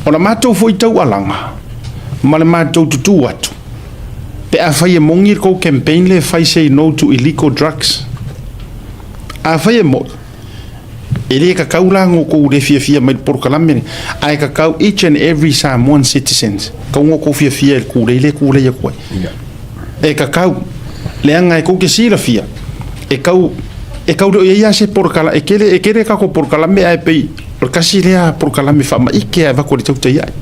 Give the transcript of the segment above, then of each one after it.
O la matou foi taualaga ma le matou tutū atu, pe afai e moni le tou campaign lea e fai say no to illegal drugs. Afai e moi, e le tatau la ona outou le fiafia mai i le polokalame lea, ae tatau each and every Samoan citizens, tatau ona outou fiafia i le tulei lea e tulei atu ai. E tatau, leaga e tou te silafia, e tau, e tau le o i ai lava se polokalame, e tele, e tele tatou polokalame ae pei o le tasi lea polokalame faamaite e avatu e le tautai ae.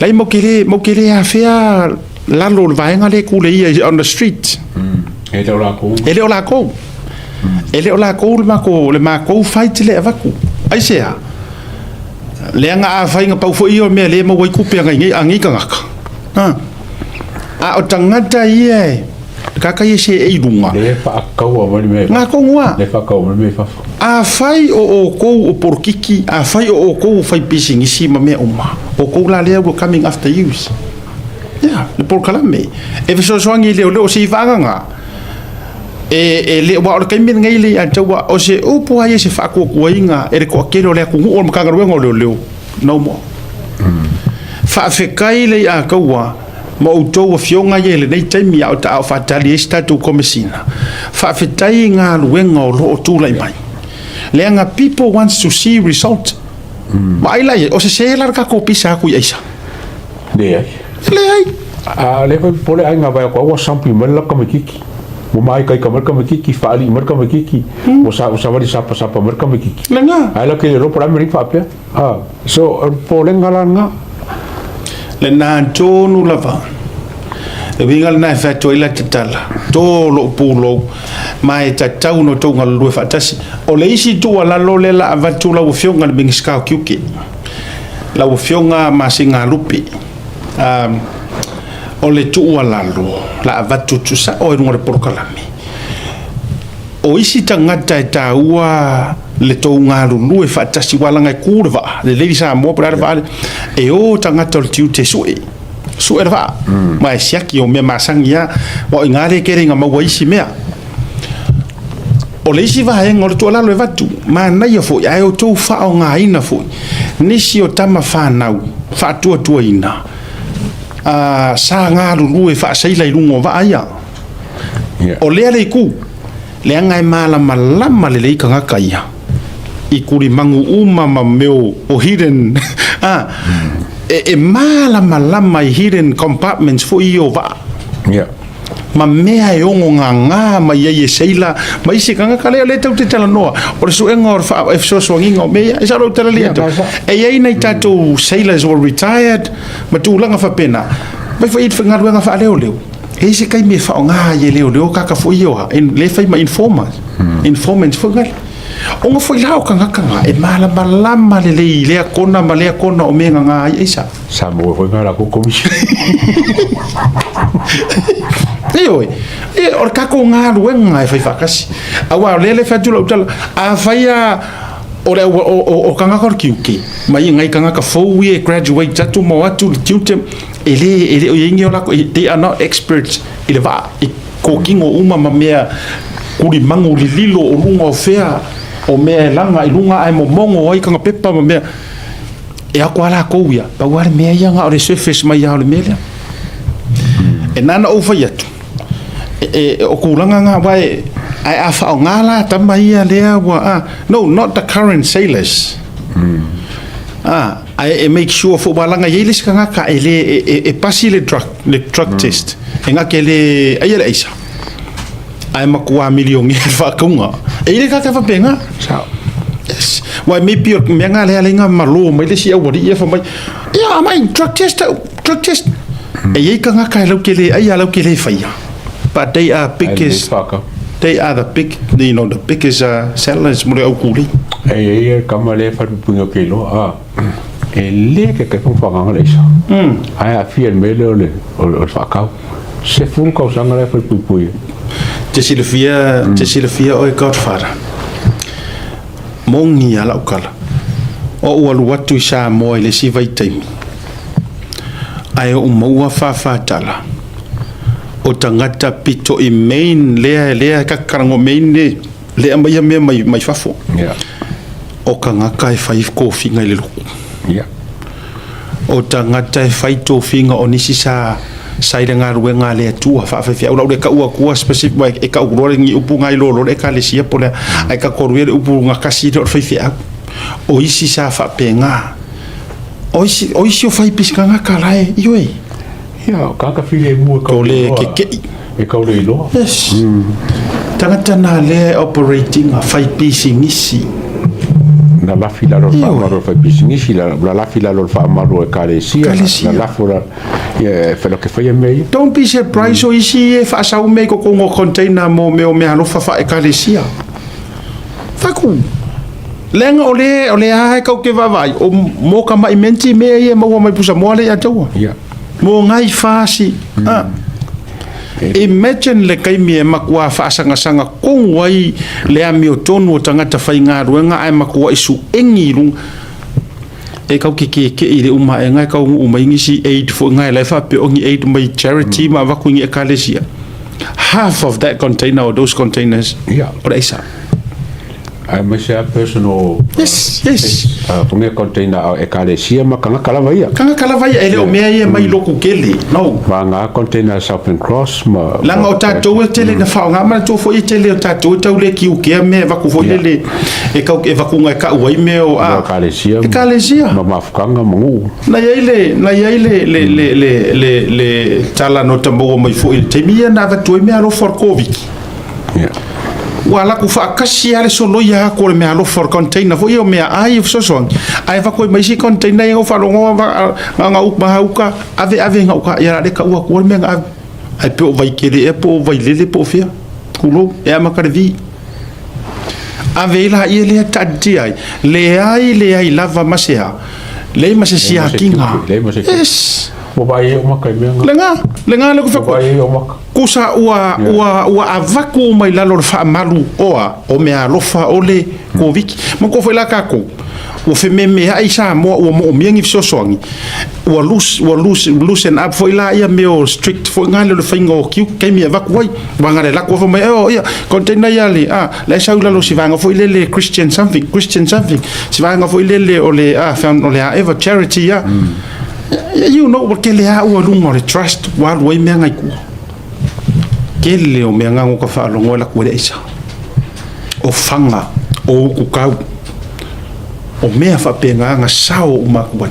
Lai matou te le, matou te le afea lalo o le vaega lea e tulei ia on the street. E le o lakou. E le o lakou. E le o lakou le matou, le matou fight lea e avatu. Aisea? Leaga afai na pau foi ia o mea lea e maua ai tupe a nai, a nei tagata. A, a o tagata ia e, tagata ia e seei i luga. Lea e faakaua mai le mea i fafo. Nga tonu lava. Lea e faakaua mai le mea i fafo. Afai o outou o polokiki, afai o outou o faipisinisi ma mea uma, outou la lea we're coming after yous. Ia, le polokalame. E fesoasoani i leoleo, o se ivaaga e, e le, aua o le taimi lenei le ia te au, o se upu lava ia se faatuatuaina e le toatele o le atunuu o le Matagaluega o Leoleo, no more. Faafetai le ia taua ma outou afioga ia i lenei taimi a o a o faatali ai se tatou Komesina. Faafetai i galuega o lo o tulai mai. Leaga people wants to see result. Vaai la i ai, o sese la le tatou pisa atu i aisa? Leai. Leai. A lea foi popole aiga vai atu ua sampi mai le kamakiki. Ua maikaika mai le kamakiki, faalii mai le kamakiki, ua sa ua savali sapasapa mai le kamakiki. Lena. Ae la ke le iloa po o le a le mea nei faapea. Ah, so o le popolega la lena. Lena tonu lava. Le uiga lena e fai atu ai la tatala, to lou pulou, ma e tatau ona outou galulue faatasi. O le isi tuualalo lea la avatu lau Afioga i le Minisita o Tiute, lau Afioga Masina Lupe, um, o le tuualalo la avatu tuusao i luga o le polokalame, O isi tagata e taua le tou galulue faatasi aua leaga e ku le vaa, le Lady Samoa po o le a le vaa lea, e o tagata o le tiute e sue, sue le vaa, ma e siaki o mea masani lava, aua o i ina lea e tele ina maua ai isi mea. O le isi vaega o le tuualalo e avatu, manaia foi ae outou faaaogaina foi nisi o tama fanau faatuatuaina sa galulue faaseila i luga o vaa ia. O lea le itu, leaga e malamalama lelei tagata ia i kulimagu uma ma mea o hidden, a, e malamalama i hidden compartments foi ia o vaa. Ma mea e ono gaga mai ai e seila ma isi tagata lea, lea tatou te talanoa, o le suega o le e fesoasoaniga o mea ia. E sao lou tala atu, e i ai nai tatou sailors ua retired ma tulaga faapena, mai foi i galuega faaleoleo. E i ai se taimi e faaaoga ai e leoleo tagata foi ia o lea e fai ma informer, informants foi lea. Ona foi la o tagata na e malamalama lelei i lea kona ma lea kona o mea e gaga ai aisa. Sa maua foi nga lakou komisi. Ioe, o le tatou galuega e fai faatasi. Aua o lea e fai atu lau tala, afai lava o le au, o tagata o le tiute, mai nai tagata fou ia e graduate atu ma o atu i le tiute, E le, e le o i ai ni o lakou, they are not experts i le vaa, i kōkino uma ma mea kulimagu lililo o luga o fea, o mea e laga i luga ae momogo ai kana pepa ma mea. E ako lava lakou ia, pau lava le mea ia na o le surface mai lava o le mea lea. E na ona ou fai atu, e, o tulaga na, aua e, ae a faaaoga la tama ia lea ua, ah, no, not the current sailors. Ah, Ae e make sure foi aua leaga e i ai le isi tagata e le e pasi le drug le drug test e gata e le aia le aisa ae matua milionea le faatauga. E i ai le tagata faapena. Sao. Yes. Aua maybe o le mea lena lea e ala ai ona malo mai le isi aualii ia fai mai, ia aumai drug test au, drug test. E i ai tagata e latou te le aia latou te le faia. But they are biggest, they are the big, you know, the biggest sellers mo le au kuli. E i ai le kama lea e falepuipuiga o Keiloa, a, e le kekai fo whanganga le isa. Ae aafia i le mea lea o le, o le, o le faakau. 10 tausaga la e falepuipui ai. Te silafia, te silafia oe Godfather. Moni a lau tala. O ou alu atu i Samoa i le isi vaitaimi, ae ou maua fāfātala o tagata pito i main lea lea kakarago main le le aumaia mea mai mai fafo. Yeah. O tagata e fai kofiga i le lotu. Yeah. O tagata e fai tofiga o nisi sa sa i le galuega a le Atua faafaifeau lau le kau atua specific wa e kau loa le upu ngai lo lo le ekalesia po le ai ka koru le upu ngakasi le o le faifeau. O isi sa faapega. O isi o isi o fai pisikaga kalae ioe. Ia, o tagata filemu e kau le kekei. E kau le iloa. Yes. Tagata na lea e operating a fai pisinisi. Na lafi lalo le faamalu o le fai pisinisi, la lafi lalo le faamalu o ekalesia, la lafo la, ia, e whela ke whaia mea ia. Don't be surprised o isi e whaasau mea i kokongo container mo mea o mea alofa wha ekalesia. Faku. Leaga o le o le a e kau ke vaavaai o mo ka mai menti mea ia e maua mai pusamoa lea ia te ua. Ia. Mo ngai fasi. Ah. Imagine le taimi e makuā faasagasagā kogu ai le amiotonu o tagata faigaluega ae makuaʻi suʻegi i luga e kau ke kekeʻi i le uma aʻega e kau guu mai nisi aid foi ga e la e faapea o ni aid mai charity ma avatu i ni ekalesia. Half of that container or those containers Ia. o le aisa. Aemaise lava personal. Yes, yes. Ko mea container a ekalesia ma kangaka lava ia. Kangaka lava ia, e le o mea ia mai loku kele. No. Ma ngā container Southern Cross ma. Leaga o tatou e tele na whaonga, manatua foi e tele o tatou e tau le kiukea mea e vaku foi lele e kau e vakunga e kau ai mea o a. Ekalesia. Ekalesia. Ma mafukanga ma nuu. Na iai le, na iai le, le, le, le, le, le tala no ta maua mai foi i le taimi ia na avatu ai mea alofa o le Koviti. Ua ala atu faatasi lava le soloia atu o le meaalofa o le container foi ia o meaai e fesoasoani, ae avatu ai ma isi container ia na ou faalogo na ona gauta ave ave gauta ia la le tau atua le mea na ave. Ae pe o Vaikele ea po o Vailele po o fea, tulou, e amata le vi. Ave ai laia lea taatitia ai, leai leai lava ma se a, leai ma se siakiga. Yes. Ua vaai ai ou maka i mea na. Lena, lena lea ou te fai atu ai. Ua vaai ai ou maka. Kusa ua, ua, ua avatu uma i lalo o le faamalu oa o meaalofa o le Koviti. Manatua foi la tatou, ua fememeai Samoa ua moomia ni fesoasoani, ua loose, ua loose, loosen up foi la ia mea o strict foi na le o le faiga o tiute, taimi e avatu ai. Aua na le alu atu fai mai, oh ia, container ia le, ah, la e sau i lalo o si vaega foi lele Christian something, Christian something, si vaega foi lele o le, ah, o le a eva, charity ia. You know, ua tele lava ua luga o le trust ua alu ai mea nai tua. Tele o mea ngā ka faalogo e laku ai le aisa. O faga, o utu kau, o mea faapena na sao uma atu ai.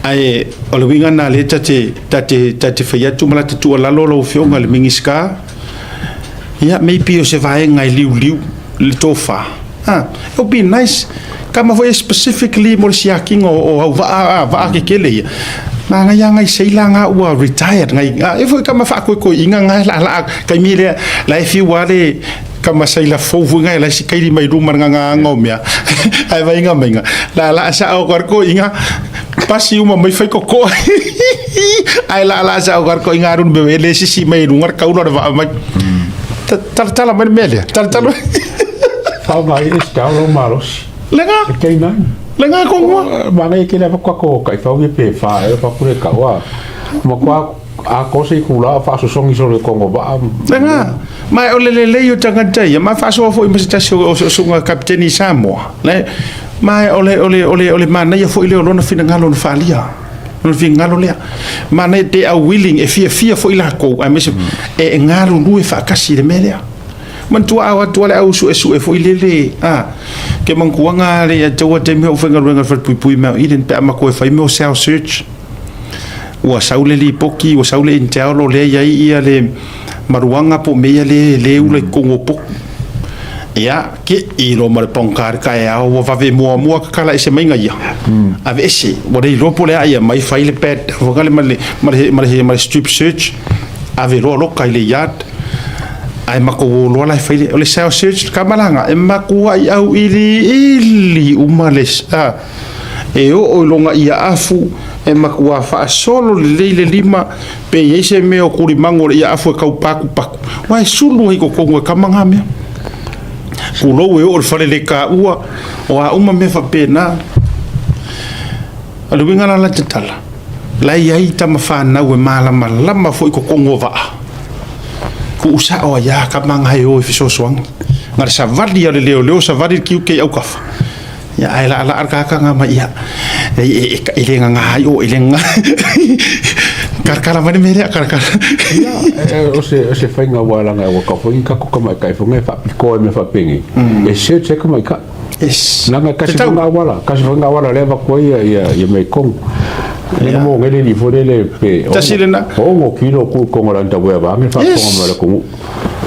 Ae o le uiga lena lea ta te, ta te, ta te fai atu ma la te tuualalo lau Afioga i le Minisita, ia maybe o se vaega e liuliu le tofa. Ah, it would be nice kama foi specifically mo le siakiga o au vaa, vaa kekele ia. Manaia ngai seila nga ua retired ngai e foi kama faakoikoiina nga laalaa taimi lea la e fiu lava le kama seila fou foi ngai la si kaili mai luma le gagaaga o mea ae vaiga maiga laalaa sao atu lava le koiina pasi uma mai fai kokoa ae laalaa sao atu lava le koiina alu le mea e le sisi mai i luga le taula o le vaa mai. Talatala mai le mea lea. Talatala mai. Whaonga ai le sitao lau malosi. Lenga. E kei nai. Lenga ko ngua. Manaia ke lava kua ko kai whau e pe wha e pa kure ka wa. Ma kua a ko se kula wha sosongi so le kongo ba. Lenga. Ma o le lelei o tagata ia, ma faasoa foi ma se tasi o susuga kapiteni i Samoa. Le, ma o le, o le, o le, o le manaia foi lea o lona finagalo na faaalia. O le finagalo lea. Manaia they are willing, e fiafia foi lakou, aemaise e galulue faatasi i le mea lea. Manatua a o atu lava le au suesue foi lele, a, ke manatuaga le ia te ua taimi o faigaluega i le falepuipui i Mount Eden pe a matou e fai mea o cell search. Ua sau le lipoti, ua sau le intel o lea e i ai ia le maruaga po o mea ia lea e ula i totonu o potu. Ia, ke i loa ma le pogata i le taeao ua vave muamua tatala ese maiga ia. Aveese, ua le iloa po o le a ia mai fai le pad foi lea ma le, ma le, ma le, ma le strip search, ave loa loka i le yard. Ae matou o loa la e fai le, o le cell search ka malaga, e matuai auiliili uma le, a, e oo i lona iaafu, e matua faasolo lelei le lima, pe i ai se mea o tulimagu o le iaafu e tau patupatu, aua e sulu ai i totonu e kama na mea. Tulou e oo i le fale le taua, o a uma mea faapena. O le uiga la o la tatala, la e i ai tama fanau e malamalama foi i totonu o vaa. Tuu sao ai lava kama na e o e fesoasoani. Na o le savali lava o le leoleo, savali le tiute i autafa. Ia, ae laalaa le tagata nga mai, ia, e le gaga ai o, e le gaga. Kalakala mai le mea lea, kalakala. Ia, o se faiga ua laga ua kau foi ni kako tamaitai foi e faapitoa i mea faapenei, e search ai tamaitai. Yes. Leaga e kasi foi Tatau. nga auala, kasi foi nga auala lea e avatu ai ia mea i totonu. Lea na maua nei le alii foi lele pe Tasi lena. 6 kilo ku i totonu o le underwear vaeane le faafofoga mai a le atunuu.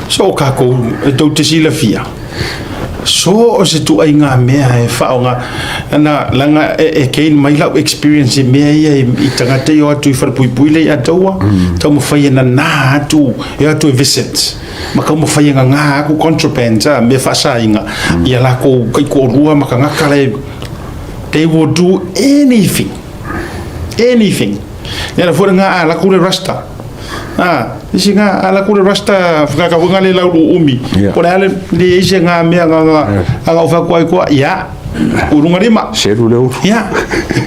So o kākou e tou te silafia, so o se tuaiga mea e faaaoga na leaga e gain mai lau experience i mea ia i tagata ia o atu i falepuipui lea i Ataua, taumafai e nana atu, e o atu e visit ma taumafai e gagā atu contrabands a mea faasaina ia lakou taitoalua ma tagata la e they will do anything, anything. Ia la foi le ga a lakou le rasta. A, isi nga ala ku le rasta whakaka nga le lau umi. Po le ale le isi nga mea nga nga nga o whaku ai koa, ia, urunga lima. Seru le uru. Ia,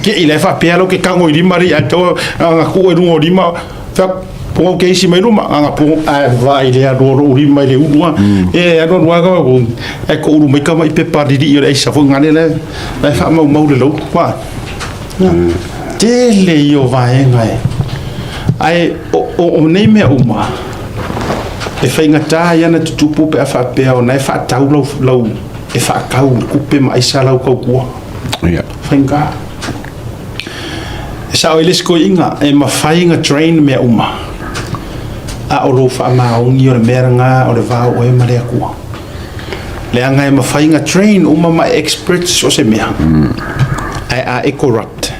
ke i le wha pea lo ke kango i lima ri a toa nga ku e runga o lima, wha pongo ke isi mai luma, nga pongo a vai le alu o lima i le uru e alu alu aga ko e ko uru mai ka mai pepa riri i o le aisa fo ngane le le wha mau mau le lau. Wa. Tele ia o vaega e. Ae o nei mea uma, e faigata ai ana tutupu pe a faapea o na e faatau lau, lau e faatau le kupe ma aisa lau tautua. Yeah. Faigata. E sao ai le isi toeaiina, e mafai ona train mea uma, a o lou faamaoni o le mea lena o le va o oe ma le Atua. Leaga e mafai ona train uma ma e experts so o se mea, ae a e corrupt,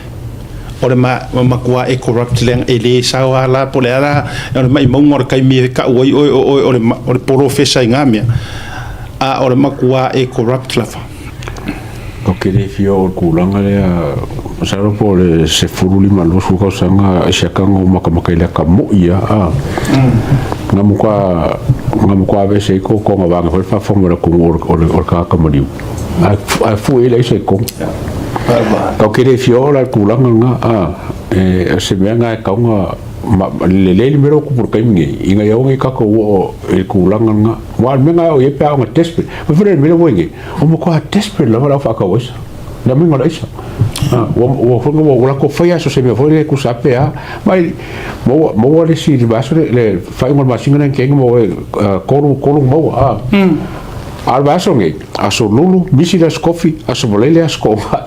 o le matua e corrupt leaga e le sao lava la po o le a la o le maimauga o le taimi e tau ai oe o oe o le polofesa i na mea, a o le matua e corrupt lava. Ou te le fia oo i le tulaga lea, masalo po o le 15 20 tausaga siaka na ou matamata i le ata moi lava a. Na matua na matua aveese ai totoga vaega foi le faafofoga mai le atunuu o le tagata maliu ae fue ai le aisa i totonu. Ou te le fia oo la i le tulaga lena a, o se mea lena e tatau ona lelei le mea lea ua tupu i le taimi nei ina ia aua ne i tatou oo i le tulaga lena. Aua o le mea lena e oo i ai pe a oo ina desperate. Fai le mea lea ua i ai nei, Ua matua desperate lava le au faatau aisa. Le aumaiga o le aisa. Ua, ua, ua, ua latou faia so se mea foi lea e tusa pe a. Mai, maua, maua le isi vaiaso le, le faaiuga o le masina lea na tea nei maua ai, 3, 3 maua, a. A o le vaiaso nei, aso Lulu, misi le aso Kofi, aso Faraile, aso Toonai.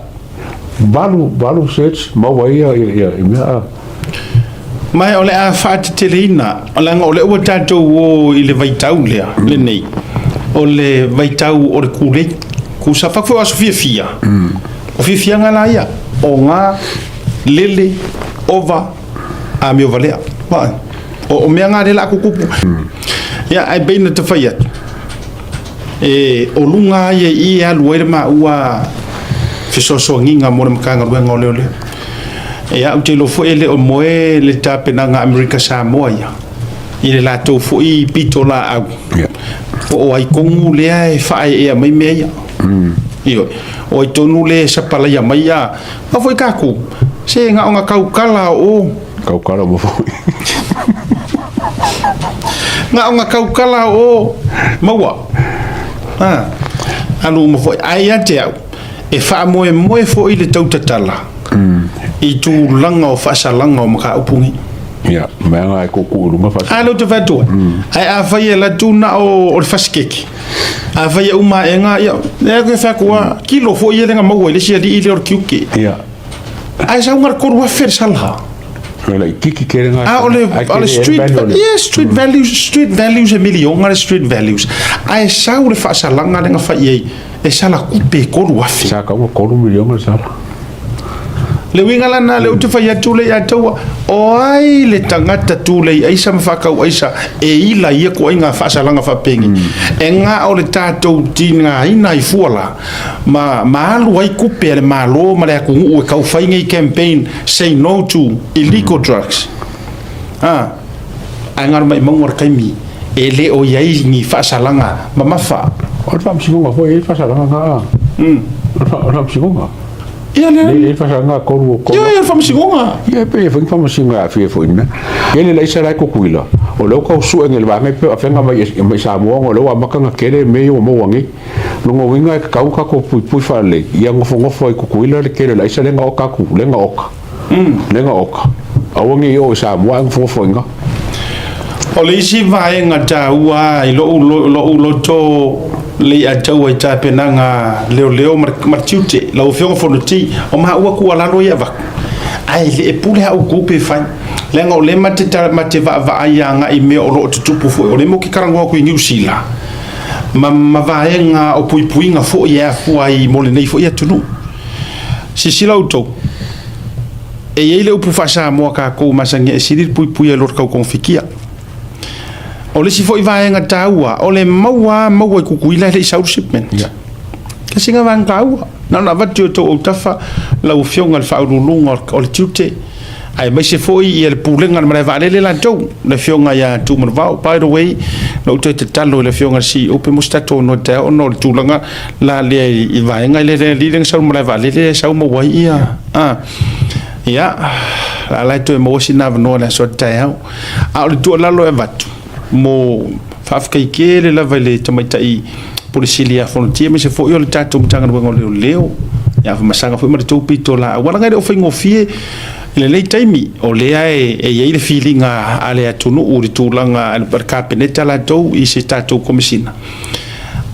8, 8 search maua ai ia, ia, ia mea, a. Ma o le a faateteleina, leaga o lea ua tatou o i le vaitau lea, lenei, o le vaitau o le kūlei. Kusa fak foi o aso fiafia, o fiafiaga la ia, o ngā, lele, ova, amio valea. Vaai, o mea ngā lea la a kukupu. Ia, ae pei na tafai atu, e, o luga ia i e alu ai le maua fesoasoaniga mo le Matagaluega o Leoleo. Ia, ou te iloa foi e le o moe le tapenaga a Amerika Samoa ia i le latou foi pitolaau. Po o ai tonu lea e faaeaea mai mea ia. Ioe. O ai tonu lea e sapalaia mai ia. Aua foi tatou, se na ona tautala o. Tautala uma foi. Na ona tautala o maua. Ha. Alu uma foi. Ae ia te au, e faamoemoe foi le tautatala i tulaga o faasalaga o mataupu nei. Ia, mea na e tuutuu i luga faasalaga. A lea ou te fai atu ai. Ae afai e alu atu na o le fasikeke, afai e uma aega, ia, lea ou te fai atu lava, kilo foi ia lea na maua i le isi alii lea o le tiute. Ia. Ae sau na o le 3,000 le sala. E laitiiti tele na. A o le, o le street, yes, street values, street values e miliona le street values. Ae sau le faasalaga lea na fai i ai, e sala tupe e 3,000. Sa tau ua 3 miliona le sala. Le uiga la lena, lea ou te fai atu lea ia te ua, o ai le tagata tulei aisa ma faatau aisa e ila i ia ituaiga faasalaga faapenei? E na o le tatou tigaina ai fua la, ma, ma alu ai tupe a le Malo ma le atunuu e tau fai nei campaign say no to illegal drugs. A, ae na o le maimauga o le taimi e le o i ai ni faasalaga mamafa. O le faamasinoga foi e i ai faasalaga na. O le faamasinoga. Ia lea. Lea e i ai faasaga a tolu o Ia, ia, le faamasinoga. Ia, pe i ai foi ni faamasinoga e aafia ai foi i le mea. Ia le laisa la e Tutuila, o lea ua tau sue nei i le vaega pe o afea na aumai i Samoa ona o lea ua amata ona tele mea ia ua maua nei. O lona uiga e tatau ona tatou puipui faalelei, ia nofonofo ai i Tutuila le tele o le aisa lea na oka atu, lea na oka, lea na oka. Aua ne i oo i Samoa ae nofonofo ai i ina. O le isi vaega taua i lou lou loto le ia taua i tapenaga leoleo ma le tiute, lau Afioga Fonoti, o maua tuualalo ia e avatu, ae le pule lava outou pe fai. Leaga o lea ma te ma te vaavaai agai i mea o lo o tutupu foi, o lea matou te talanoa atu i Niu Sila ma ma vaega o puipuiga foi e afua ai mo lenei foi atunuu. Silasila outou, E i ai le upu faa-Samoa tatou masani e sili le puipuia i lo le tau togafitia. O le isi foi vaega taua, o le maua lava maua i Tutuila e le i sau le shipment. Yeah. Tasi lena vaega taua. Na ona avatu i outou autafa lau Afioga i le Faauluuluga o le Tiute, aemaise foi ia le Pulega a le Malae Vaalele latou, le Afioga ia Tuumanuvao. By the way, na ou toe tatalo i le Afioga i le CEO pe maua se tatou avanoa taeao ona o le tulaga la lea i vaega lea lea na sau i le malae vaalele e sau maua ai ia. A, ia, la la e toe maua sina avanoa i le aso a taeao. A o le tuualalo e avatu, mo faafetai tele lava i le tamaitai Pule Sili ia Fonoti, aemaise foi o le tatou Matagaluega o Leoleo, ia Afamasaga foi ma le tou pitolaau. Aua leaga e le o faigofie i lenei taimi, o lea e i ai le filiga a le atunuu i le tulaga a le Kapeneta latou i se tatou Komesina.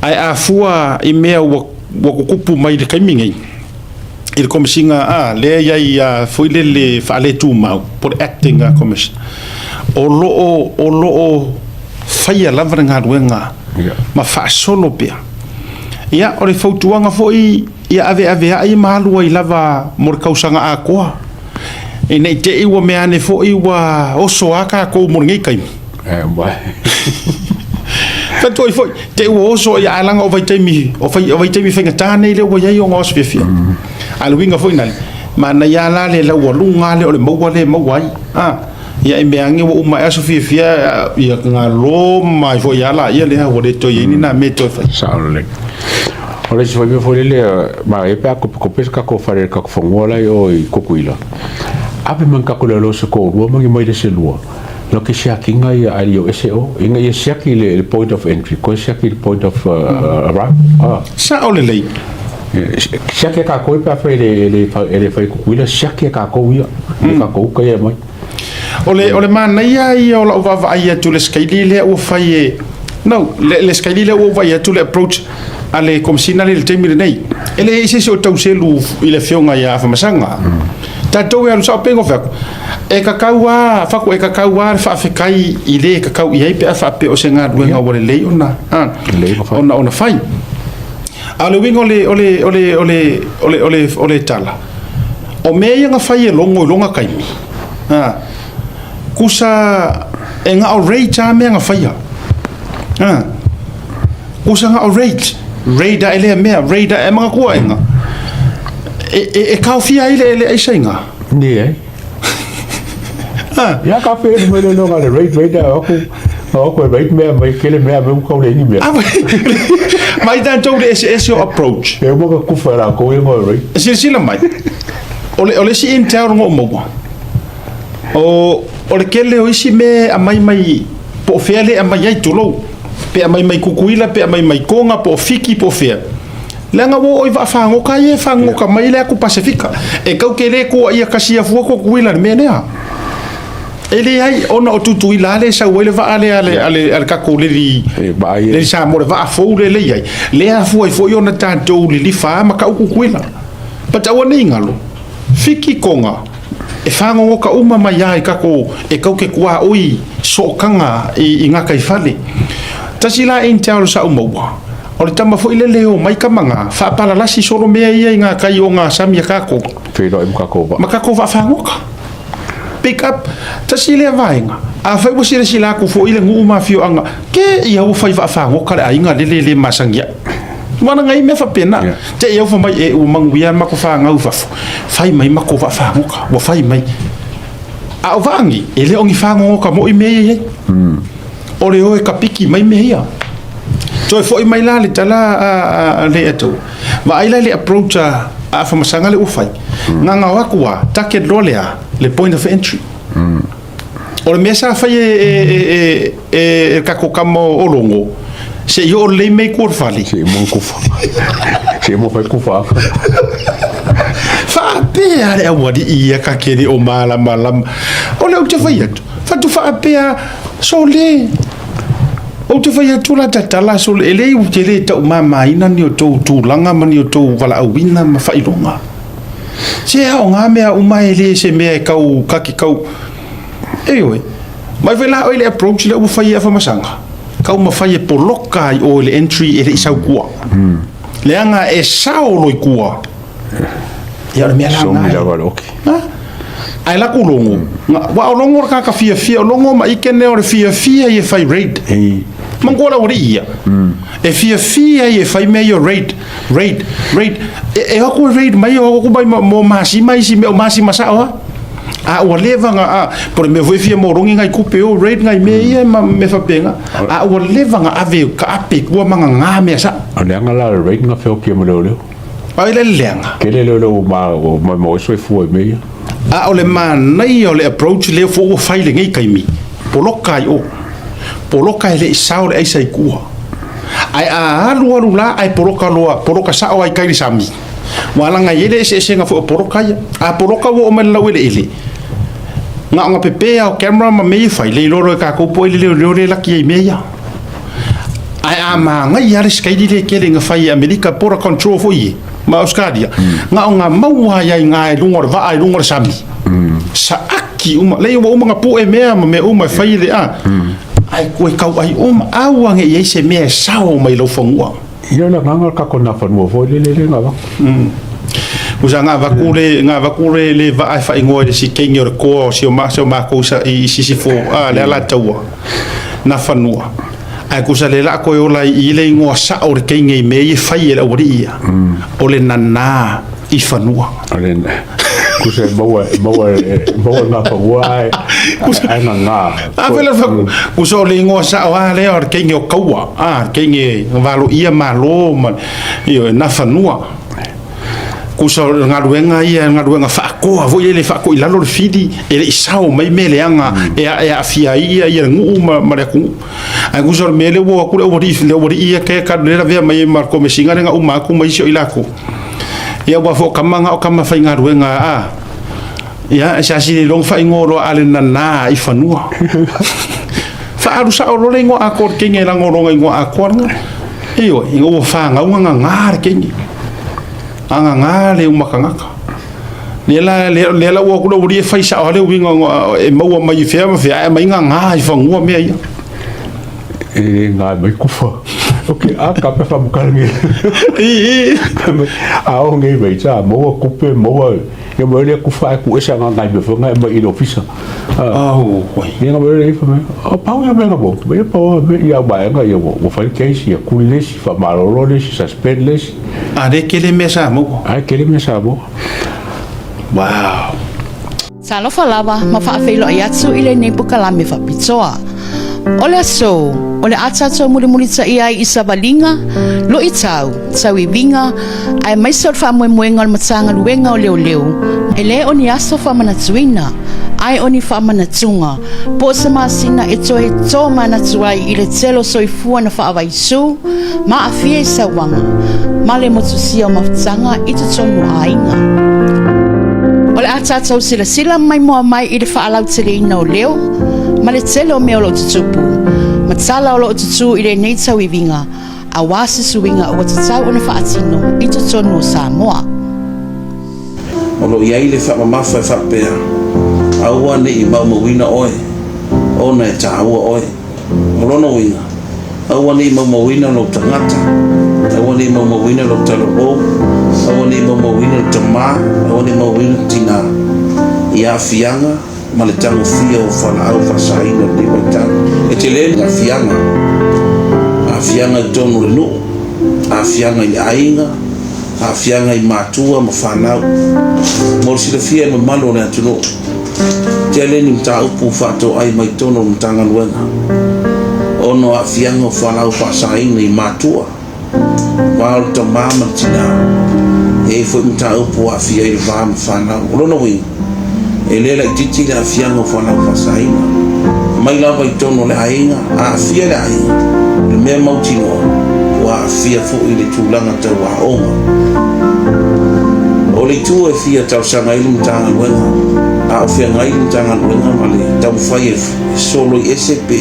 Ae a fua i mea ua tutupu mai i le taimi nei, i le Komesina a lea e i ai a foi lele faaletumau po o le Acting Commissioner, o lo o, o lo o faia lava le galuega ma faasolo pea. Ia, o le fautuaga foi ia aveaveai ma alu ai lava mo le tausaga atoa, ina ne i te i ua mea ane foi ua oso lava tatou mo lenei taimi. Fai foi, te ua oso ia ae leaga o vaitaimi, o vaitaimi faigata nei lea ua i ai ona o aso fiafia. A o le uiga foi lea, manaia lava la le laualuga lea o le maua lea e maua ai. Ia i mea ane ua uma ae aso fiafia, ia galo mai foi lava laia lea ua le toe i ai ni na mea e toe fai. Sao lelei. O le isi foi mea foi lele, manaia pe a kopekope se tatou fale i le tatou fanua la i o i Tutuila, ave mai ni tatou leoleo se toalua ma ni maile se lua, Lo ke siakiga ia ae le o ese o, ina ia siaki le point of entry, koe siaki le point of arrival. Ah. Sao lelei. Siaki e kākou pe afai e le fai Tutuila, siaki e kākou ia, e kākou uka ia e mai. O le, o le manaia ia o lau vaavaai atu i le sikaili lea ua fai e, no, le sikaili lea ua ou vaai atu le approach a le Komesina lea i le taimi lenei. E leai se isi o tau selu i le afioga ia Afamasaga. Tatou e alu sao pe fai atu, e kakau a, fatu e kakau a le faafetai i le kakau i ai pe a faapea o se galuega ua lelei ona, a, ona ona fai. A o le uiga o le, o le, o le, o le, o le, o le, o le tala, o mea ia na fai e Logo i lona taimi, a, kusa e na o rate a mea na faia. A, Kusa na o raid, raid ae lea mea, raid ae manatua e nga. E, e, e kaofia ai le, le aisa i nga. Ni e. Ah. Ia ka pe mai le longa le raid, raid a aku. O ko raid mea mai kele mea me kau le ni mea. Ah, mai tātou le ese ese o approach. E uma ka kufa la ko e ngo raid. Silasila mai. O le, o le isi intel ngo maua. O, o le kele o isi me a mai mai po o fea le aumai ai, tulou, pe aumai mai Kukuila, pe aumai mai Koga, po o Fiki, po o fea. Leaga ua oo i vaafagoka ia e fagoka mai le atu Pasefika. E kau ke le kua ia kasi afua Kukuila le mea lea. E leai, ona o Tutuila lea e sau ai le vaa lea a le, a le, a le tatou leli, leli Samoa, le vaa fou lea lea i ai. Lea afua ai foi ona tatou lilifa ma kau Kukuila. But aua ne i galo, Fiki Koga, E whāngongoka uma mai ai kako e kau ke kuaoi sookaga i gataifale. Tasi la intel sa u maua, o le tama foi lele o mai kamaga, faapalalasi solo mea ia i gatai o ga sami a kakou. Feiloai ma kakou vaa. Ma kakou vaa fagoka. Pick up. Tasi lea vaega, afai ua silasila atu foi le nuu ma afioaga, ke ia ua fai vaa fagoka le aiga lele e le masani ai. Ua na ngai mea faapena. Te i au fai mai e ua manuia matou fanau i fafo, fai mai matou vaa fagoka, ua fai mai. A o vaa nei, e le o ni fagogoka moi mea ia i ai. O le o e kapiki mai mea ia. Toe foi mai la le tala a le atou. Vaai la i le approach a A afamasaga lea ua fai, gagao atu lava, target loa le a? Le point of entry. O le mea sa fai e, e, e, e, e le tatou tama o Logo, se i oo lelei mea i tua o le fale. Se i mo kufa. Se i mo fai kufa. Faapea le aualii ia ka te le o malamalama. O lea ou te fai atu, fatu faapea, sole. Ou te fai atu la tatala sole, e le ou te le taumamaina ni o tou tulaga ma ni o tou valaauina ma faailoga. Se aoga mea uma e le se mea e tau kaki tau. Ioe. Mai foi la oe le approach lea ua fai e Afamasaga, taumafai e poloka ai oe le entry e le i sau tua. Leaga e sao loi tua. Ia o le mea la Somi lava le oki. Ha? Ae la ku logo. Wa o logo le kaka fiafia, o logo ma ike ne o le fiafia i e fai raid. Mangu la uri ia. E fiafia i e fai mea ia raid, raid, raid. E, e aku e raid mai o aku mai mo masima isi mea o masima sao ha. A ua leva nga a po le mea foi fia morogi ngai kupe o raid ngai mea ia ma me fapenga. A ua leva nga ave ka ape kua manga ngā mea sa. O le anga la le raid nga feokia ma leoleo. Ai le leaga. Tele leoleo ma ma ma soifua i mea ia. A o le manaia o le approach lea foi ua fai i lenei taimi, poloka ai o. Poloka e le i sao le aisa i tua. Ae a alu alu la ae poloka loa, poloka sao ai kai le sami. Ua alaga i ai le eseesega foi o poloka ia. A poloka ua oo mai le laueleele, na ona pepe lava o camera ma mea ia fai, le iloa loa e tatou po o ai le leoleo lea e laki ai i mea ia. Ae a manaia lava le sikaili lea e tele ina fai e Amerika, border control foi ia, ma Ausetalia, na ona maua ai lava i ina i luga o le vaa i luga o le sami. Saaki uma, leai ua uma ona pue mea ma mea uma e fai le a, ae toe tauai uma, aua ne i i ai se mea e sao mai i lau fanua. Ia o le agaga o le tatou Nafanua foi lele lea na avatu. Usa na avatu le na avatu le le vaa e faaigoa i le sikeini o le koa o si o ma si o makou sa i Sisifo a le Alataua Nafanua. Ae kusa le laa koe ola i i le igoa sao o le teine i mea ia e fai e le aualii ia, o le nanā i fanua. O le kusa e maua e maua e maua ngā fanua ae ae ngangā. A fai la faku, kusa o le igoa sao a lea o le teine o Kaua, a le teine valoia malo ma ioe Nafanua. Kusa o le galuega ia, galuega faakoa foi lele faatoa i lalo le fili, e le i sao mai mea leaga e e aafia ai ia le nuu ma, ma le atunuu. Ae kusa o le mea lea ua o atu le aualii, le aualii ia ke ka le lavea mai ai ma le komesina lea na uma atu ma isi o i latou. Ia aua foi o tama na o tama faigaluega a ia e siasi le iloa ona faaigoa loa a le nana i fanua. Faaalu sao loa le igoa atoa o le teine leaga o lona igoa atoa lena. Ioe, ina ua fanau gagā le teine. Gagā le uma tagata. Lea la, lea, lea la ua atu le aualii e fai sao lava le uiga e maua mai i fea ma fea, ae aumai gagā i fanua mea ia. E le gā mai kufa. Ok, a ka pe whamukara nge. I, i. A o nge mai ta, maua kupe, maua, ia mai le kufa e ku esa ngā ngai me whanga e mai i le ofisa. Au, oi. Ia ngā mai le ifa mai, o pau ia me ngā mo, mai pau me ia mai nga ia mo, mo whai case, ia kuli le si, whamalolo le si, suspend le si. A le kele mea sa maua. A kele mea sa maua. Wow. Talofa lava ma faafeiloai atu i lenei pokalame faapitoa. O le aso, o le a tatou mulimulitaia ai i savaliga, luitau, tauiviga, aemaise o le faamoemoega o le Matagaluega o Leoleo, e le o ni aso faamanatuina, ae o ni faamanatuga, po o se masina e toe tōmanatu ai i le tele o soifua na faavaisū ma aafia i sauaga ma le motusia o mafutaga i totonu o aiga. O le a tatou silasila maimoa mai i le faalauteleina o leo ma le tele o mea o lo o tutupu ma tala o lo o tutū i lenei tauiviga aua se suiga ua tatau ona faatino i totonu o Samoa. O lo o i ai le faamamafa e faapea, Aua ne i maumauina oe, ona e tāua oe. O lona uiga, aua ne i maumauina lou tagata, aua ne i maumauina lou talalou, aua ne i maumauina le tamā, aua ne i maumauina le tinā, i aafiaga ma le tagofia o fualaau faasaina i lenei vaitau. E tele le aafiaga, aafiaga i totonu o le nuu, aafiaga i le aiga, aafiaga i matua ma fanau. Mo le silafia e mamalu o le atunuu, tele ni mataupu faatoai mai totonu o le Matagaluega ona o aafiaga o fualaau faasaina i matua, va o le tama ma le tina. E i ai foi mataupu ua aafia ai le va ma fanau. O lona uiga, e le laitiiti le aafiaga o fualaau faasaina. Mai lava i totonu o le aiga, a aafia le aiga, o le mea mautinoa, ua aafia foi le tulaga tau aoga. O le itu e fia talosaga ai le Matagaluega, a o feagai le Matagaluega ma le taumafai e soloi ese pe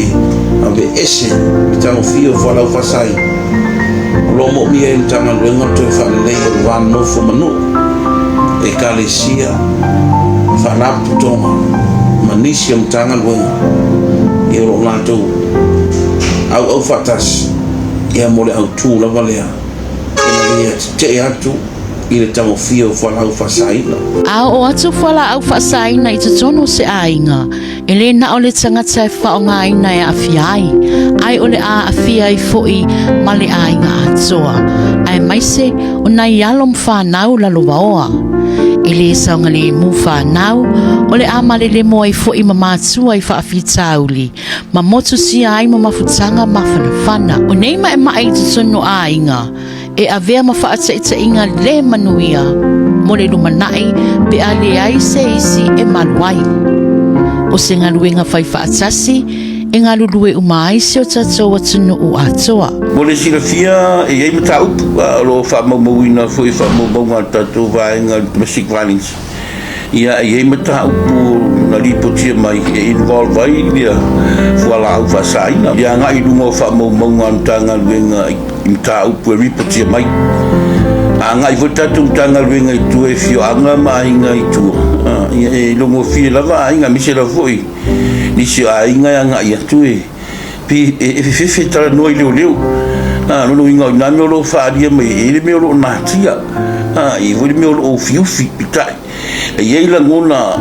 aveese le tagofia o fualaau faasaina, O lo o moomia e le Matagaluega le toe faaleleia o le va nofo ma nuu, ekalesia, faalapotopotoga ma nisi o Matagaluega ia o lo o latou auau faatasi ia mo le autu lava lea ina ia tetee atu i le tagofia o fualaau faasaina. A oo atu fualaau faasaina i totonu o se aiga, E le na o le tagata e faaaogaina e aafia ai, ae o le a aafia ai foi ma le aiga atoa, aemaise o nai alo ma fanau lalovaoa. E le saogalemu fanau, o le a malelemo ai foi ma matua i faafitauli, ma motusia ai ma mafutaga mafanafana. O nei maemae i totonu o aiga, e avea ma faataitaiga le manuia mo le lumanai pe a leai se isi e malu ai. O se galuega fai faatasi e galulue uma ai si o tatou atunuu atoa. Mo le silafia, e i ai mataupu o lo o faamaumauina foi i faamaumauga a le tatou vaega Domestic Violence. Ia, e i ai mataupu na lipotia mai e involve ai ia fualaau faasaina. I le agai i luga o faamaumauga a le Matagaluega i mataupu e lipotia mai. A agai foi le tatou Matagaluega i tua i afioaga ma aiga i tua, ia e iloagofie lava aiga, aemaise lava foi nisi o aiga e agai atu e pe e fefefe e talanoa i leoleo. A, lona uiga o i ina mea o lo o faaalia mai ai, e i ai le mea o lo o natia, a, e i ai foi le mea o lo o ufiufi, peitai, e i ai lagona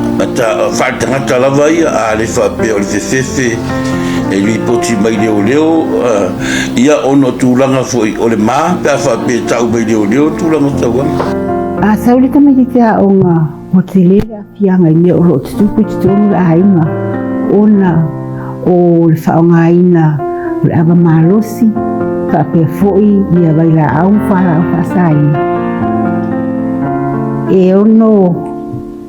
faaletagata lava ia, a le faapea o le fefefe e lipoti mai leoleo, ia ona o tulaga foi o le ma pe a faapea e tau mai leoleo tulaga tauala. A sau le tamaititi aoga, ua tele le aafiaga i mea o lo o tutupu i totonu o le aiga ona o le faaaogaina o le ava malosi faapea foi ia vailaau ma fualaau faasaina. E ono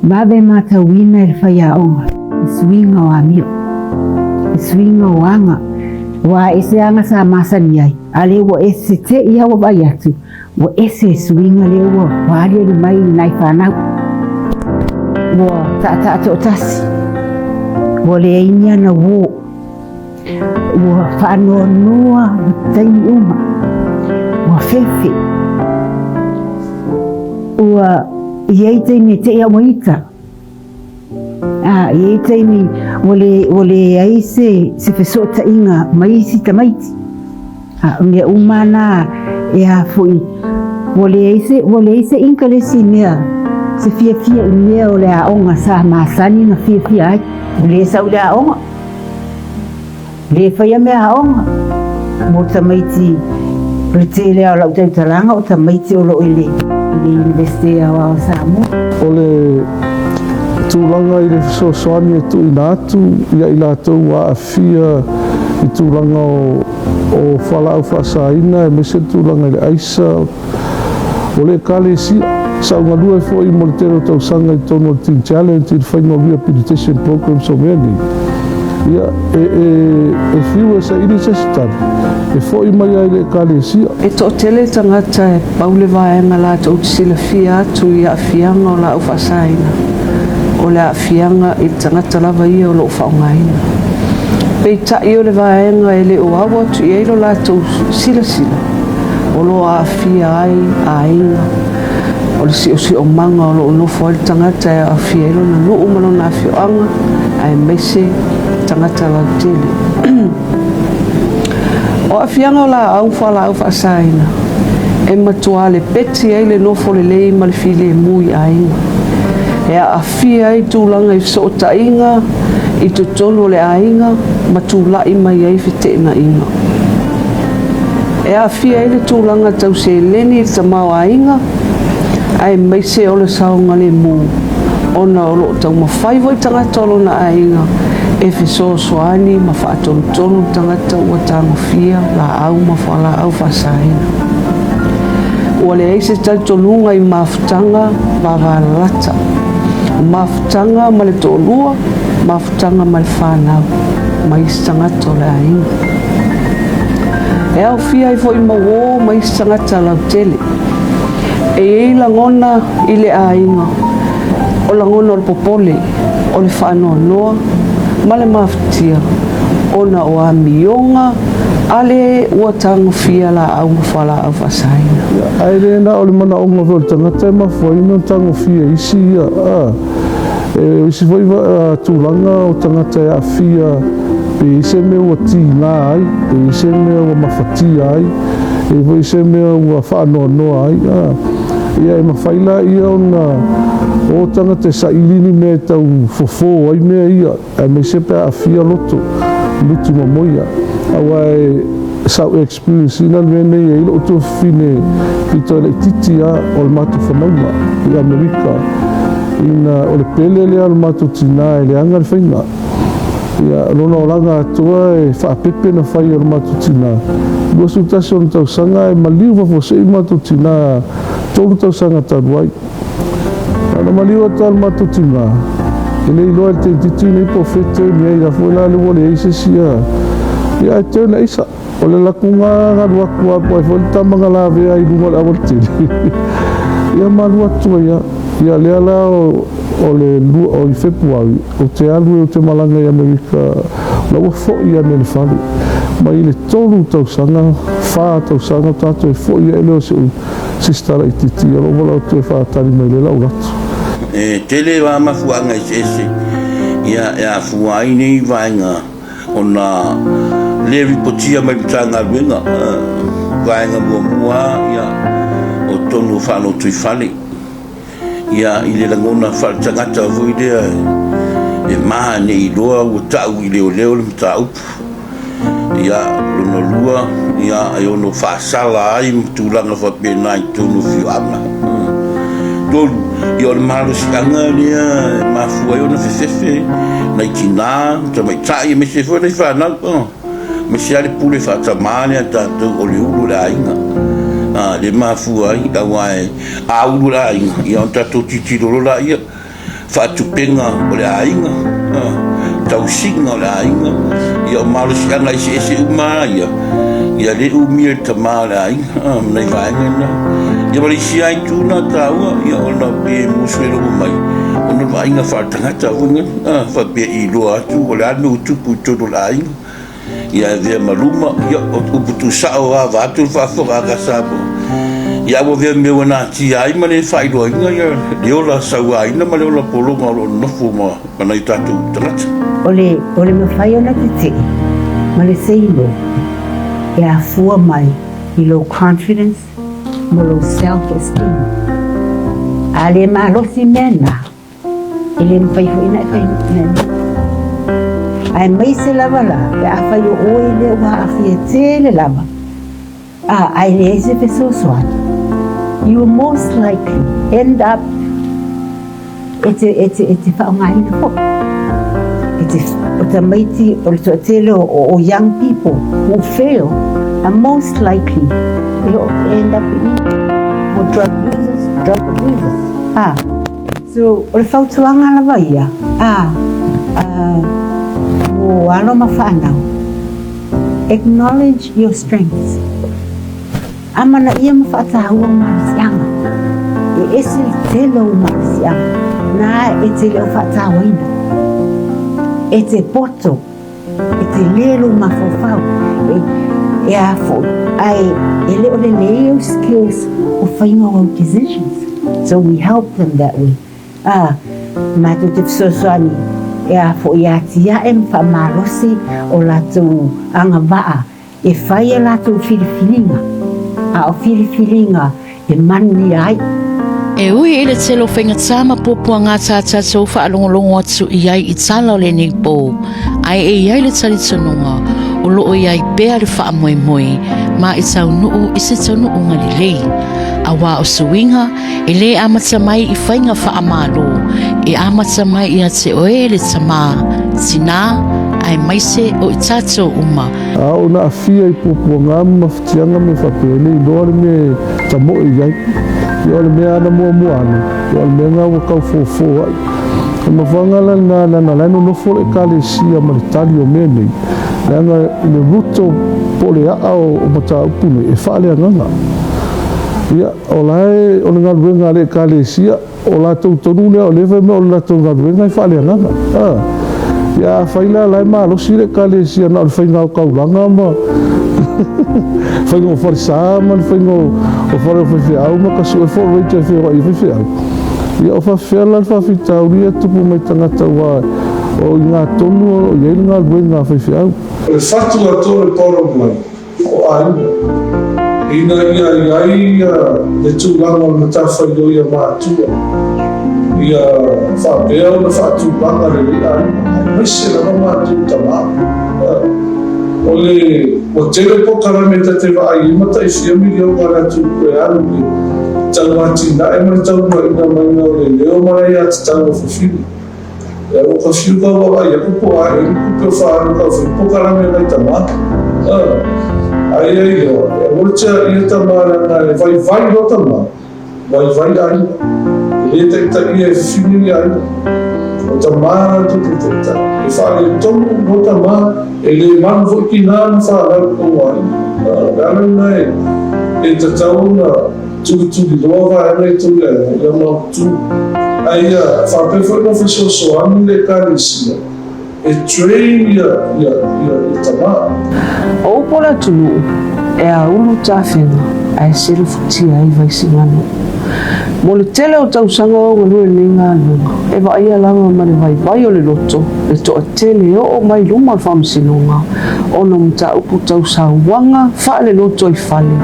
vave matauina e le faiaoga le suiga o amio, le suiga o aga, aua e ese aga sa masani ai, a lea ua ese te i a ua vaai atu, Ua ese le suiga lea ua aliali mai i nai fanau. Ua taataa toatasi, ua leai ni ana uō, ua faanoanoa i taimi uma, ua fefe, ua i ai taimi e te'i a ua ita, a i ai taimi ua le, ua leai se, se fesootaiga ma isi tamaiti. A o mea uma na e a foi, ua leai se, ua leai se inkalesi i mea, se fiafia i mea o le aoga sa masani na fiafia ai. Ua le sau i le aoga, le faia mea aoga mo tamaiti o le tele lava o lau tautalaga o tamaiti o lo o i le, i le Iunivesite Aoao o Samoa. O le tulaga i le fesoasoani e tuuina atu ia i latou ua aafia i tulaga o fualaau faasaina aemaise le tulaga i le aisa o le Ekalesia. Sa ou galue foi mo le tele o tausaga i totonu o le Teen Challenge i le faiga o rehabilitation programs o mea nei. Ia, e, e, e fiu e saili se isi tali, e foi mai lava i le Ekalesia. E toatele tagata e pau le vaega latou te silafia atu i aafiaga o laau faasaina, o le aafiaga i le tagata lava ia o lo o faaaogaina. Peitai o le vaega e le o au atu i ai lo latou silasila, o lo o aafia ai aiga, o le siosiomaga o lo o nofo ai le tagata e aafia ai lona nuu ma lona afioaga, aemaise tagata lautele. O aafiaga o laau fualaau faasaina, e matuā lepeti ai le nofo lelei ma le filemu i aiga. E aafia ai tulaga i fesootaiga i totonu o le aiga ma tulai mai ai feteenaiga. E aafia ai le tulaga tau seleni i le tamaoaiga aemaise o le saogalemu ona o lo o taumafai foi tagata o lona aiga e fesoasoani ma faatonutonu le tagata ua tagofia laau ma fualaau faasaina. Ua leai se talitonuga i mafutaga vavalalata, o mafutaga ma le toalua, mafutaga ma le fanau, ma isi tagata o le aiga. E aofia ai foi ma uō ma isi tagata lautele. E i ai lagona i le aiga, o lagona o le popole, o le faanoanoa ma le mafatia ona o amioga a le ua tagofia laau ma fualaau faasaina. Ae le na o le manaoga foi o le tagata e mafua ai ona tagofia e isi ia. O isi foi tulaga o tagata e aafia pe i ai se mea ua tiga ai, pe i ai se mea ua mafatia ai, pe i ai foi se mea ua faanoanoa ai. Ia e mafai laia ona o tagata e saili ni mea e tau fofo ai mea ia, aemaise pe a aafia loto, lutu mamoia. Aua e sa ou experience ina le mea nei, e i ai lou tuafafine pito e laitiiti lava o le matou fanauga i Amerika, ina o le pele lea o le matou tina e leaga le faiga. Ia, lona olaga atoa e faapepe na fai e lo matou tina. 21 ona tausaga ae maliu faafuasei lo matou tina 3 tausaga talu ai. Na maliu atu lava lo matou tina, e le iloa e le teineitiiti lenei po o fea e turn i ai, a foi la lea ua leai se isi a. Ia ae turn aisa. O le lakuga na alu atu lava po o ai foi le tama na lavea ai i luga o le aualatele, ia ma alu atu ai lava. Ia lea la o le o i Fepuari, ou te alu ou te malaga i Amerika, la ua foi ane i le fale. Mai le 3 tausaga, 4 tausaga o tatou e foi ae lea o si ou sister laitiiti, o lou valaau atu e faatali mai lea la ou alu atu. E tele lava mafuaaga eseese ia e afua ai nei vaega ona le ripotia mai Matagaluega vaega muamua ia o totonu o faalotoifale ia i le lagona faaletagata foi lea e ma ne i iloa ua tau i leoleo le mataupu. Ia lona lua ia e ono faasala ai ma tulaga faapena i totonu o afioaga. 3, ia o le malosiaga lea e mafua ai ona fefefe nai tina ma tamaitai aemaise foi nai fanau, aemaise lava le pule faatamā lea a tatou o le ulu o le aiga. Lea e mafua ai, aua a ulu le aiga, ia ona tatou tilotilo loa lea, faatupega o le aiga, tausiga o le aiga, ia o malosiaga eseese uma lava ia, ia le umia e le tama o le aiga, ma nai vaega na. Ia ma le isi lava itu na taua, ia ona pe musu e logo mai, ona o le vaaiga faaletagata foi lea, faapea i iloa atu o le a le mea ua tupu i totonu o le aiga. Ia avea ma luma, ia o upu tuusao lava vaeatu le faafofoga a Samoa. Ia ae ua avea mea ua natia ai ma le faailoaina ia le ola sauaina ma le ola pologa o lo o nonofo ma nai o tatou tagata. O le, o le mafai ona tetee ma le seilo e afua mai i lou confidence ma lou self esteem. A le malosi mea na, E le mafai foi ona e fai mea. Aemaise lava la pe afai o oe lea ua aafia tele lava, a, ae leai se fesoasoani, you will most likely end up e te, e te, e te faaaogaina foi. E te, o tamaiti, o le toatele o, o young people who fail are most likely e end up in or drug users, drug abusers. A, So, o le fautuaga lava ia, a, a, mo alo ma whanau, acknowledge your strengths. Amanaia ma whaatahua malosiaga. E ese le tele o malosiaga. Na e te le o whaatahuaina. E te poto. E tele lou mafaufau e, e a foi, ae e le o lelei au skills o faiga o au decisions. So we help them that way. A, matou te fesoasoani e a foi e atiae ma faamalosi o latou agavaa E fai a latou filifiliga, a o filifiliga e manuia ai. E ui i le tele o faigata ma puapuaga tā tātou faalogologo atu i ai i tala o lenei pō, ae e i ai le talitonuga o lo o i ai pea le faamoemoe ma e taunuu i se taunuuga lelei. Aua o suiga e lē amata mai i faiga faamalo, e amata mai ia te oe le tamā, tinā, aemaise o i tātou uma. A o na aafia i puapuaga ma mafatiaga mea faapea, e le iloa le mea tamoe i ai. Ia o le mea lava na muamua alu, ia o le mea lena ua tau fofo ai. O le mafuaaga la lena leaga o la e nonofo le Ekalesia ma le tali o mea nei, leaga i le ruto po o le aa o mataupu nei, e faaleagaga. Ia, o la e, o le galuega a le Ekalesia, O latou tonu lea o lea e fai mai o le latou galuega e faaleagaga. A! Ia afai la o la e malosi le Ekalesia na o le faiga o taulaga ma faiga o falesa ma le faiga o fale o faifeau ma tasu'e forager e feoai ai faifeau, ia o faafefea la le faafitauli ia e tutupu mai tagata aua o i ina tonu o lo o i ai le galuega a faifeau. O le fatu atoa le bottom line. o aiga, ina ia i ai le tulaga o le matafaioi a matua ia faapea ona faatulaga lelei aiga, aemaise lava matou tama. O le ua tele polokalame ta te vaai ai ma tai fia miliona a le atunuu e alu i le tau atinae ma le tau uluaina maiga o le leo ma le aiatatau a fafine. Ia ua ka fiu kau vaavaai aku po o a ea ni tupe o faaalu kau fai polokalame a nai tama. Aia iloa, e aua le tiaia tama leaga e vaivai loa tama, vaivai aiga. E le taitaia e fifine ni aiga. O tama latou te taitai. E faaletonu loa tama, e le malu foi tina ma fanau i tou aiga. O le ala lena e tatau ona Tulituliloa vaega i tou aiga ia mautu. A ia faapea foi ona fesoasoani le Ekalesia e train ia ia ia tama. O upu o le atunuu, e aulu tafega ae selefutia ai Vaisigano. Mo le tele o tausaga o galue lenei galuega, e vaaia lava ma le vaivai o le loto le toatele e oo mai luma o le Faamasinoga ona o mataupu tau sauaga faaleloto i fale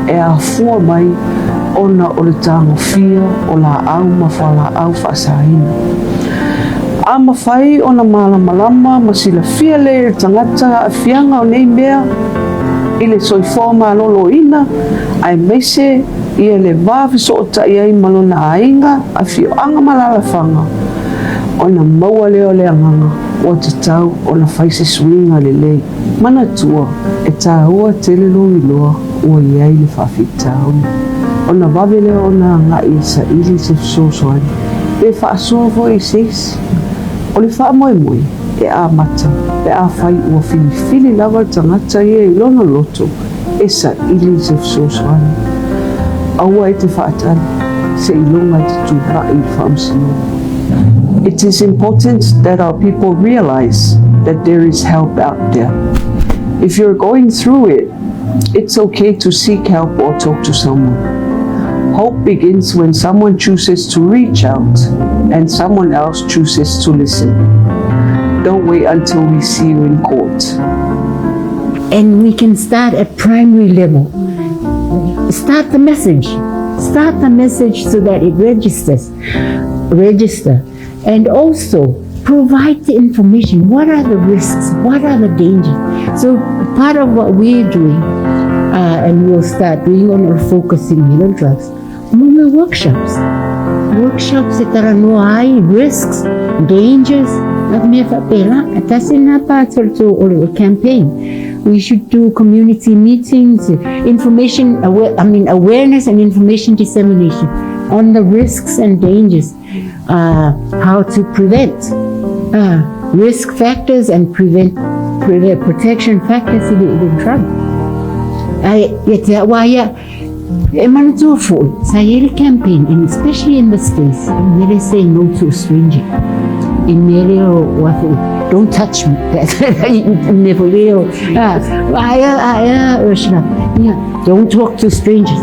e afua mai ona o le tagofia o laau ma fualaau faasaina. A mafai ona malamalama ma silafia lelei e le tagata aafiaga o nei mea i le soifua maloloina aemaise ia le va fesootai ai ma lona aiga, afioaga ma alaalafaga, ona maua lea o le agaga ua tatau ona fai se suiga lelei. Manatua, e taua tele lou iloa ua i ai le faafitauli, ona vave lea ona agai e saili se fesoasoani pe faasoa foi i se isi. O le faamoemoe e amata pe afai ua filifili lava le tagata ia i lona loto e saili se fesoasoani. Aua e te faatali seiloga e te tulai i le faamasinoga. It is important that our people realise that there is help out there. If you're going through it, it's okay to seek help or talk to someone. Hope begins when someone chooses to reach out and someone else chooses to listen. Don't wait until we see you in court. And we can start at primary level. Start the message. Start the message so that it registers. Register. And also provide the information. What are the risks? What are the dangers? So part of what we're doing, and we'll start doing on our focusing on drugs, mo workshops. Workshops e talanoa ai risks, dangers, mea faapela. That's in our part also o le campaign. We should do community meetings, information, aware, I mean awareness and information dissemination on the risks and dangers, how to prevent risk factors and prevent, prevent protection factors i le drug. Ai, ia te aua ia, e manatua foi, sa i ai le campaign, and especially in the States, i mele say no to a stranger. I mele o wa foi, don't touch me. Me foi leo, ah, aia, aia, Ursula, yeah, don't talk to strangers.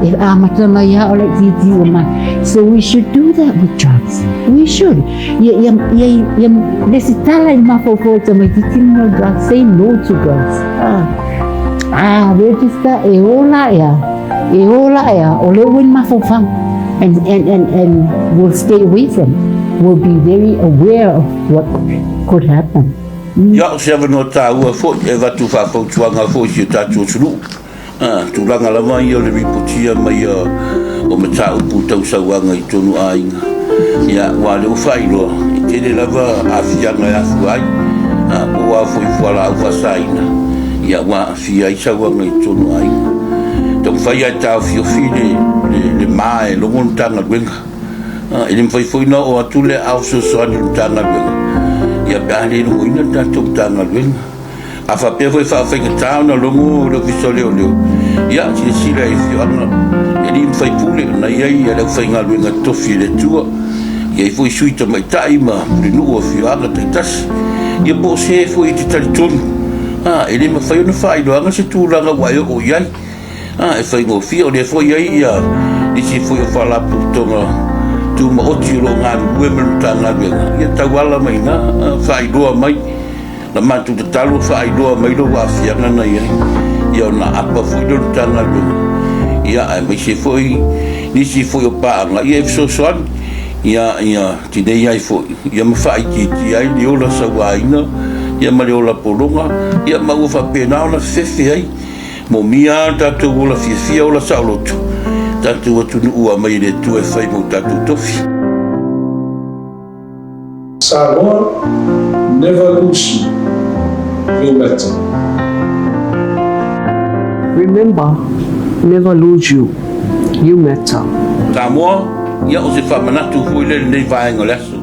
E amata mai a o le titi o mai. So we should do that with drugs. We should. Ia, ia, ia, ia, le se tala i mafaufau o tamaititi mo drugs. Say no to drugs. Ah, ah register e ola ea. E ola ea. O le ua i mafaufau. And, and, and, and we'll stay away from it. We'll be very aware of what could happen. Ia, o se avanoa tāua foi e avatu faafautuaga foi i si o tatou atunuu. Ā, tulaga lava ia o le ripotia mai o mataupu tau sauaga i tonu aiga. Ia, aua o lea ua faailoa, e tele lava aafiaga e afua ai, ā, po o a foi fualaau faasaina, ia, ua aafia ai sauaga i totonu aiga. mafai lava e taofiofi le ma e logo le Matagaluega. E le mafai foi ona oo atu le aao fesoasoani o le Matagaluega ia pe a le logoina le tatou Matagaluega. A faapea foi e faafaigata ona logo le Ofisa o Leoleo, ia silasila i afioaga i alii ma faipule na i ai le aufaigaluega totofi a le Atua, e i ai foi sui tamaitai ma pulenuu o afioaga taitasi, ia po o se foi e te talitonu, a, e le mafai ona faailoaga se tulaga ua e oo i ai. A, e faigofie, o lea foi e i ai ia nisi foi o faalapotopotoga tumaoti o lo o galulue ma le Matagaluega, ia tauala mai i ina, faailoa mai. Na matou tatalo faailoa mai lou aafiaga na i ai, ia ona aapa foi lea o le Matagaluega, ia aemaise foi nisi foi o paaga ia e fesoasoani ia ia tinei ai foi ia ma faaitiitia ai le ola sauaina ia ma le ola pologa ia ma ua faapena ona fefefe ai. Moomia lava lo tatou ola fiafia, ola saoloto, tatou atunuu ua aumai e le Atua e fai mo tatou tofi. Samoa, never lose you, you matter. Remember, never lose you, you matter. Samoa, ia o se faamanatu foi lea i lenei vaega o le aso.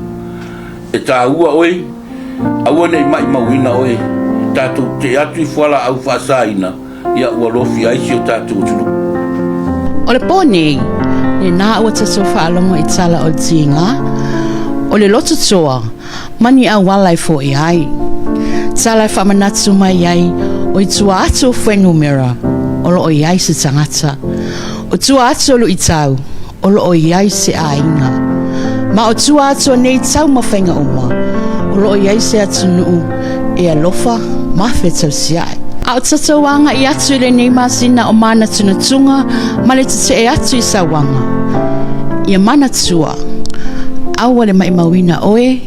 E taua oe, aua ne i maimauina oe, tatou tetee atu i fualaau faasaina, ia ua lofia ai si o tatou atunuu. O le po nei, lena ua tatou faalogo i tala o le tiga, o le loto toa ma ni auala e foia ai. Tala e faamanatu mai ai o i tua atu o fuainumera o lo o i ai se tagata, o tua atu o luitau o lo o i ai se aiga. Ma o tua atu o nei taumafaiga uma, o lo o i ai se atunuu e alofa ma fetausiaʻi. A o tatou agai atu i lenei masina o manatunatuga ma le tetee atu i sauaga, ia manatua, aua le maimauina oe,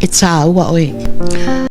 e tāua oe.